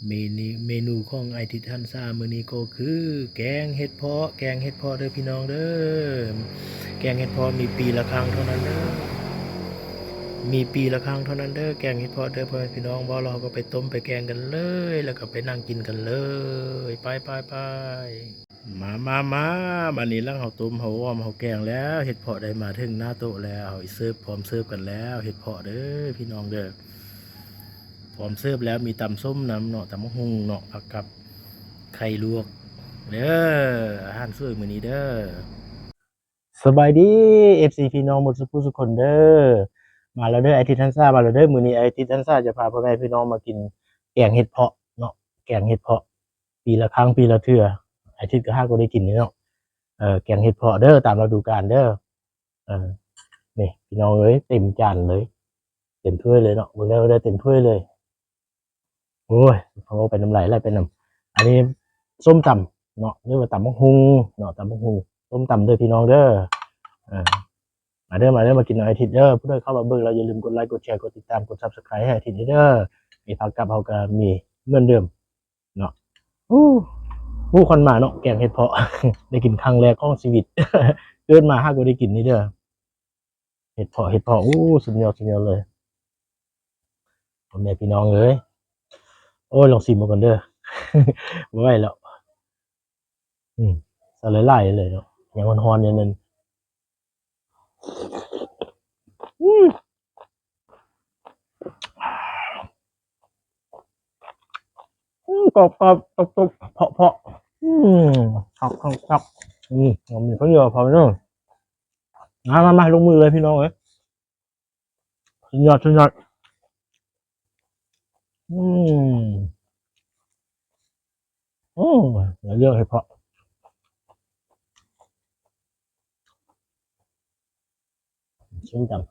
ເມນູ ເມນູຂອງອ້າຍທິດຫັນສາມື້ນີ້ກໍຄືແກງເຫັດເພາະ, ແກງເຫັດເພາະເດີພີ່ນ້ອງເດີ. ແກງເຫັດເພາະມີປີລະຄັ້ງເທົ່ານັ້ນເດີ, ມີປີລະຄັ້ງເທົ່ານັ້ນເດີ ແກງເຫັດເພາະເດີ ພໍ່ແມ່ພີ່ນ້ອງ. ເວົ້າແລ້ວເຮົາກໍໄປຕົ້ມໄປແກງກັນເລີຍ ແລ້ວກໍໄປນັ່ງກິນກັນເລີຍ ໄປໆໆ. ມາ ມາ ມາ ບາດນີ້ຫຼັງເຮົາຕົ້ມ ເຮົາອ້ອມ ເຮົາແກງແລ້ວ ເຫັດເພາະໄດ້ມາເຖິງໜ້າໂຕະແລ້ວ ເຮົາເສີບ ພ້ອມເສີບກັນແລ້ວ ເຫັດເພາະເດີພີ່ນ້ອງເດີ. ພ້ອມເສີບແລ້ວ ມີຕຳສົ້ມນຳເນາະ ຕຳບັກຫຸ່ງເນາະ ຜັກກັບໄຂ່ລວກເດີ ອາຫານສວຍມື້ນີ້ເດີ. ສະບາຍດີ ເອັຟຊີ ພີ່ນ້ອງໝົດສູ່ຜູ້ສູ່ຄົນເດີ. ມາແລ້ວເດີ ອ້າຍທິດຫັນສາມາແລ້ວເດີ. ມື້ນີ້ອ້າຍທິດຫັນສາຈະພາພໍ່ແມ່ພີ່ນ້ອງມາກິນແກງເຫັດເພາະເນາະ ແກງເຫັດເພາະ ປີລະຄັ້ງ ປີລະເທື່ອ ອາທິດກະຫາກບໍ່ໄດ້ກິນນີ້ເນາະ. ເອີ ແກງເຫັດເພາະເດີ ຕາມລະດູການເດີ. ເອີ ນີ້ພີ່ນ້ອງເອີຍ ເຕັມຈານເລີຍ ເຕັມຖ້ວຍເລີຍເນາະ. ເບິ່ງໄດ້ ເບິ່ງໄດ້ ເຕັມຖ້ວຍເລີຍ. ໂອ້ຍ ເວົ້າໄປນ້ຳລາຍໄຫຼໄປນຳ. ອັນນີ້ສົ້ມຕຳເນາະ ຫຼືວ່າຕຳບັກຫຸ່ງເນາະ ຕຳບັກຫຸ່ງ ສົ້ມຕຳເດີພີ່ນ້ອງເດີ. ເອີ ມາເດີ ມາເດີ ມາກິນນຳອາທິດເດີ. ຜູ້ໃດເຂົ້າມາເບິ່ງແລ້ວ ຢ່າລືມກົດໄລ ກົດແຊ ກົດຕິດຕາມ ກົດ Subscribe ໃຫ້ອາທິດເດີ. ມີຜັກກັບເຮົາກໍມີເໝືອນເດີມເນາະ. ໂອ້ ໂອ້ ຄວັນມາເນາະ ແກງເຫັດເພາະ ໄດ້ກິນຄັ້ງແລກຂອງຊີວິດ ເກີດມາຫາກໍໄດ້ກິນນີ້ເດີ. ເຫັດເພາະ ເຫັດເພາະ ໂອ້ ສຸດຍອດ ສຸດຍອດເລີຍ ພໍ່ແມ່ພີ່ນ້ອງເອີຍ. ໂອ້ຍ ລອງຊີມເບິ່ງກ່ອນເດີ ບໍ່ໄຫວແລ້ວ. ອືມ ໃສ່ຫຼາຍໆເລີຍເນາະ ຍັງຮ້ອນໆຢູ່ນັ້ນ. ອືມ ອືມ ກອບໆ ຕຸບໆ ເພາະໆ ອືມ ຄັກໆ ອືມ ມີເຂົ້າໜຽວພ້ອມເດີ. ມາໆໆ ລົງມືເລີຍພີ່ນ້ອງເອີຍ. ສຸດຍອດ ສຸດຍອດ. ອືມ ອືມ ເຫຼືອເຫັດເພາະ ເຊັ່ນກັນ.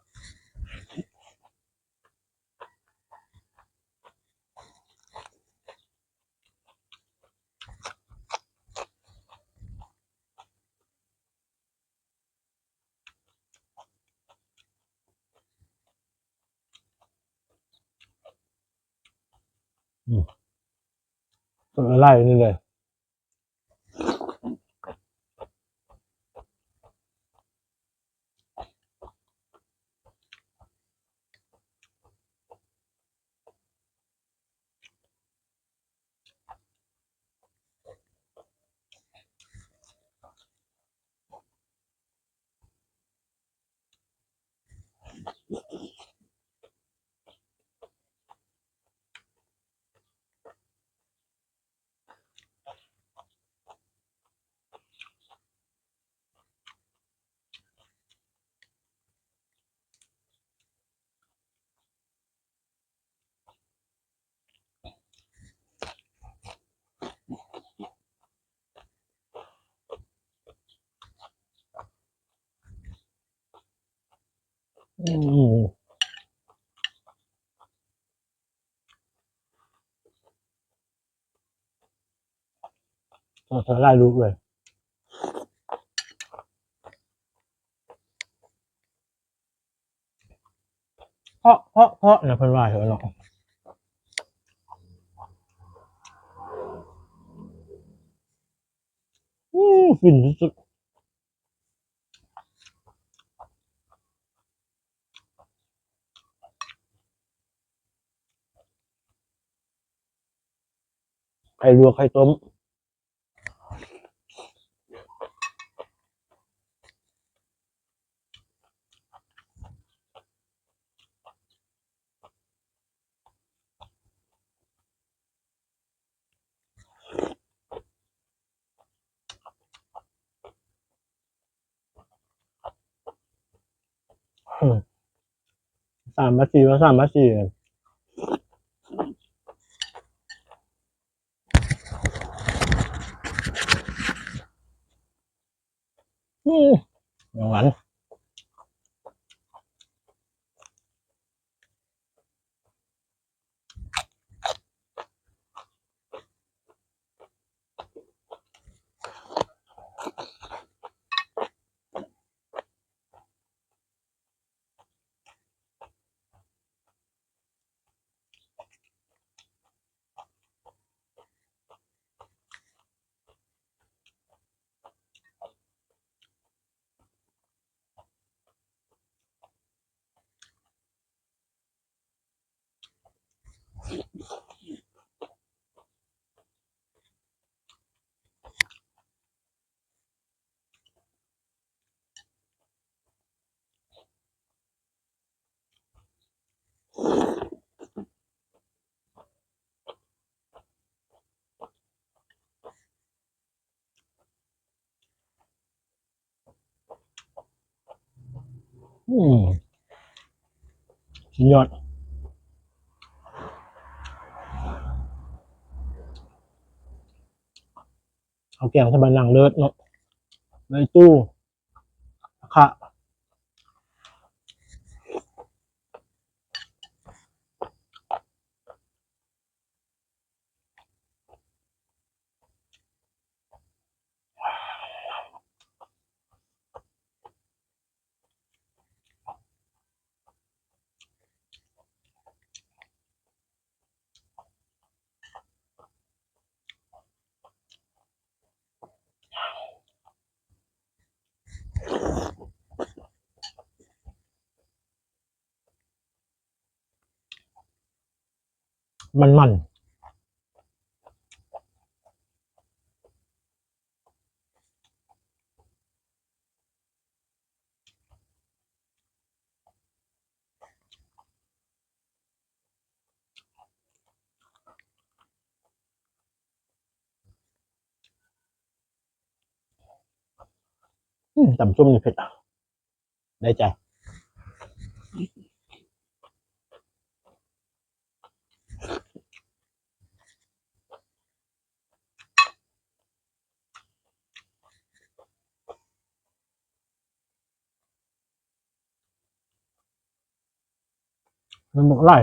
ອືມ ສົດຫຼາຍໆ ນີ້ເລີຍ. ອືມ ໃສ່ຫຼາຍລູກເລີຍ. ເພາະ ເພາະ ເພາະນະ ເພິ່ນວ່າເຖາະເນາະ. ອືມ ຟິນສຸດໆ. ໄຂ່ລວກ ໄຂ່ຕົ້ມ. ອືມ ສາມມາສີ່ ມາສາມມາສີ່. ອືມ ຫວານ. ອືມ ອືມ ສຸດຍອດ. ເຂົ້າແກງໃສ່ບານນັ່ງເລີດເນາະ ເລີຍຕູ້ ຄະ. ມັນໆ. ອືມ ຕຳສົ້ມນີ້ເຜັດ ໄດ້ໃຈ. ມັນບັກຫຼາຍ.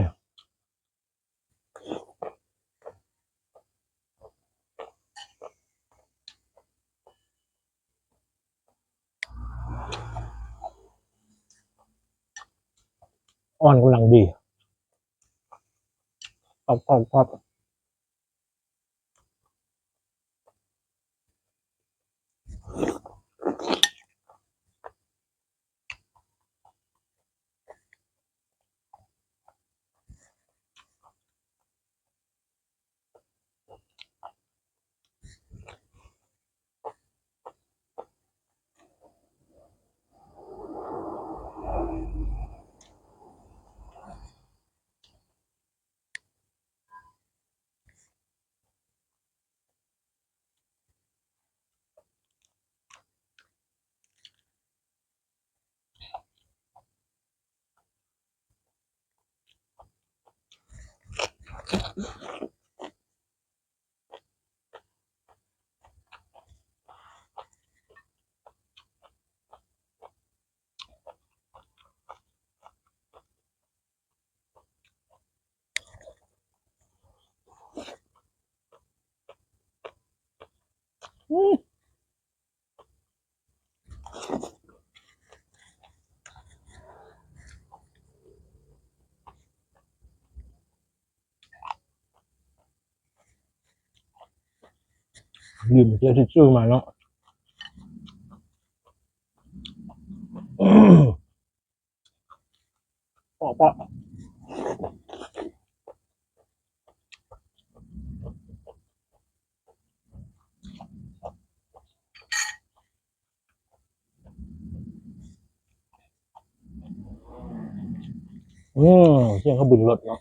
ອ່ອນກຳລັງດີ ກອບໆໆ. ລືມເອົາທິດຊູມາເນາະ. ເປາະໆ ອືມ ສຽງເຂົາບິນລົດເນາະ.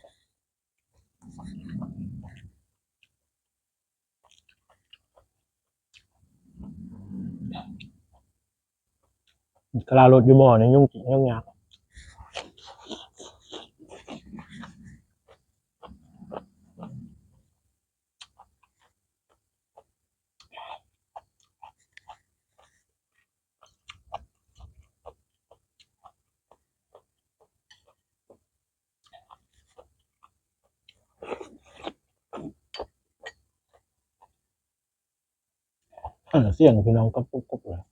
ກະລາລົດຢູ່ບໍ່ນີ້ ຫຍຸ້ງ ຫຍຸ້ງຍາກ. ເອີ ສຽງພີ່ນ້ອງກະປຸບໆ ເລີຍ. ອ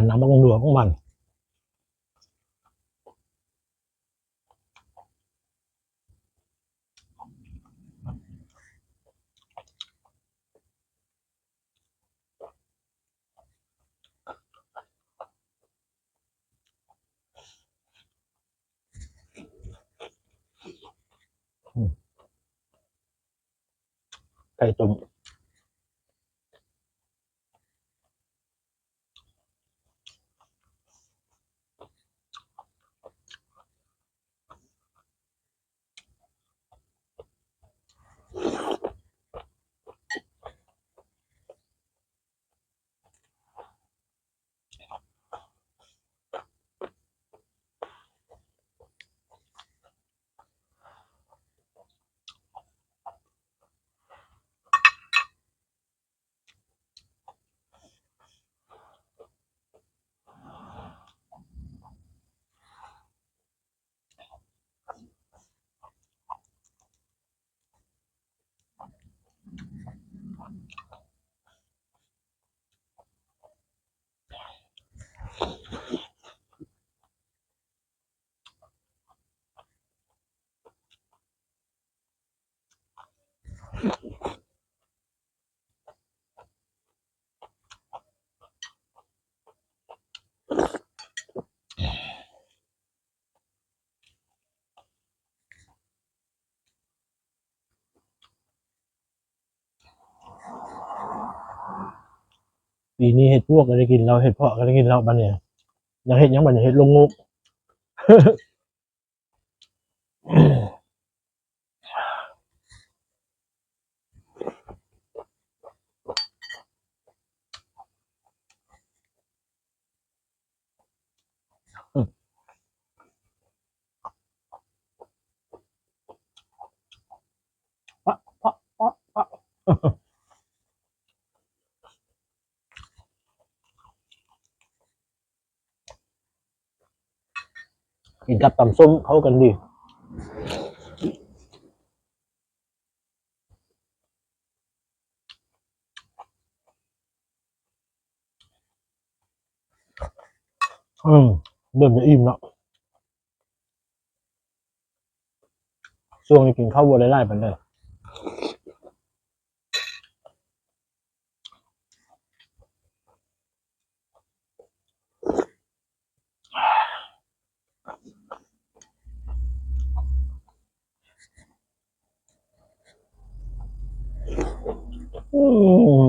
ນ້ຳບັກມ່ວງຫຼວງຂອງມັນ. ອືມ ໄກ່ຕົ້ມ. ປີນີ້ເຫັດປວກກໍໄດ້ກິນແລ້ວ ເຫັດເຜາະກໍໄດ້ກິນແລ້ວ ບັດນີ້ຢາກເຮັດຫຍັງບັດນີ້ ເຮັດລົງງູກ. ກິນກັບຕຳສົ້ມເຂົ້າກັນດີ. ອືມ ເລີ່ມຈະອີ່ມແລ້ວ. ຊ່ວງນີ້ກິນເຂົ້າບໍ່ໄດ້ຫຼາຍປານໃດ. ອື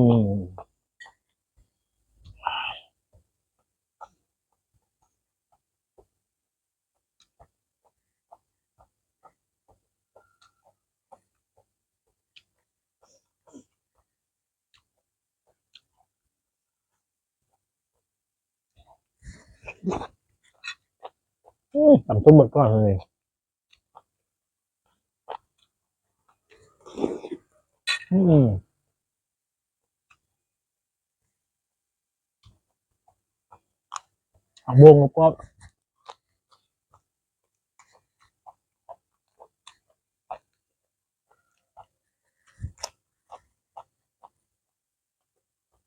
ມ. ອືມ ຕຳສົ້ມໝົດກ່ອນເລີຍ. ອືມ ຜັກບົວງກອບໆ.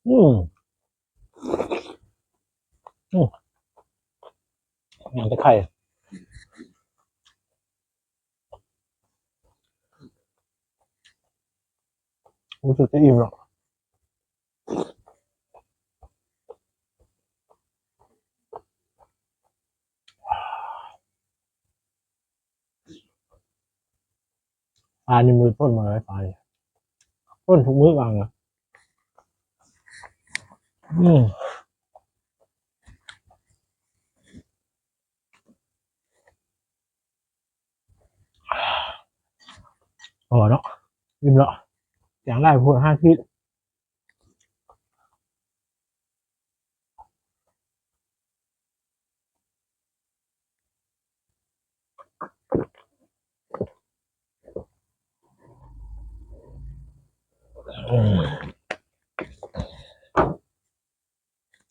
ອືມ ອືມ ຫອມຕະໄຄ. ຮູ້ສຶກຈະອີ່ມແລ້ວ. ປານີ້ມື້ຝົນມາເລີຍ ປານີ້ຝົນທຸກມື້ຫວ່າງນະ. ອືມ ພໍເນາະ ອີ່ມແລ້ວ ຢ່າງຫຼາຍໂພດ ຫ້າຂີດ.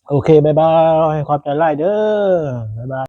ໂອເຄ ບາຍບາຍ ຂອບໃຈຫຼາຍເດີ ບາຍບາຍ.